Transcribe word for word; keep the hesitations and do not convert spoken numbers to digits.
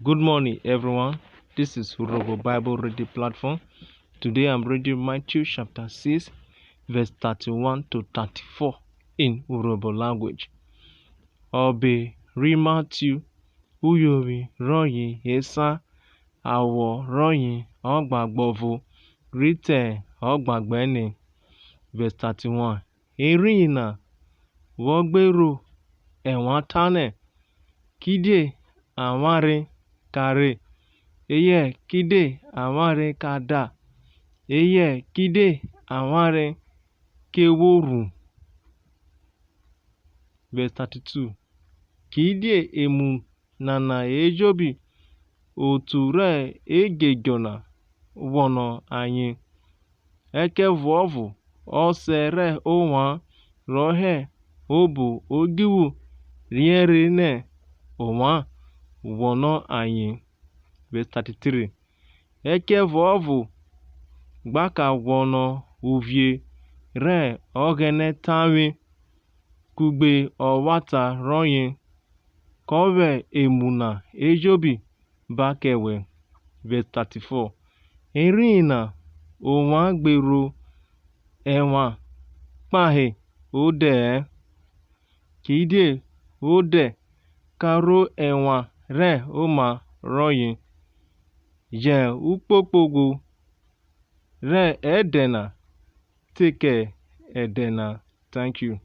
Good morning, everyone. This is Urhobo Bible Reading Platform. Today I'm reading Matthew chapter six, verse thirty-one to thirty-four in Urhobo language. Ọbe ri Matthew, uyovwi rọye esan, awọ rọye ọgbagbọvo, rhi te ọgbagbẹne. Verse thirty-one. Eriyin na, vwọ gbe ro, ẹnwan tanẹ, kidie avwanre ka re, eyẹ kidie avwanre ka da, eyẹ kidie avwanre ke vwo ru. Verse thirty-two. Kidie emu nana ejobi otu rẹ edjọdjọ na guọnọ ayen. Ẹkẹvuọvo Ọsẹ rẹ ovwan rọ hẹ obo odjuvwu riẹnre nẹ ovwan guọnọ ayen. Verse thirty-three. Ẹkẹvuọvo gba ka guọnọ uvie rẹ Ọghẹnẹ tavwe kugbe ọvwata rọye, kọ vwẹ emu na ejobi ba kẹ wẹ. Verse thirty-four. Eriyin na, ovwan gbe ro ẹnwan kpahe odẹ-ẹ, kidie odẹ ka ro ẹnwan rẹ oma rọye, jẹn ukpokpogho rẹ ẹdẹ na te kẹ ẹdẹ na. Thank you.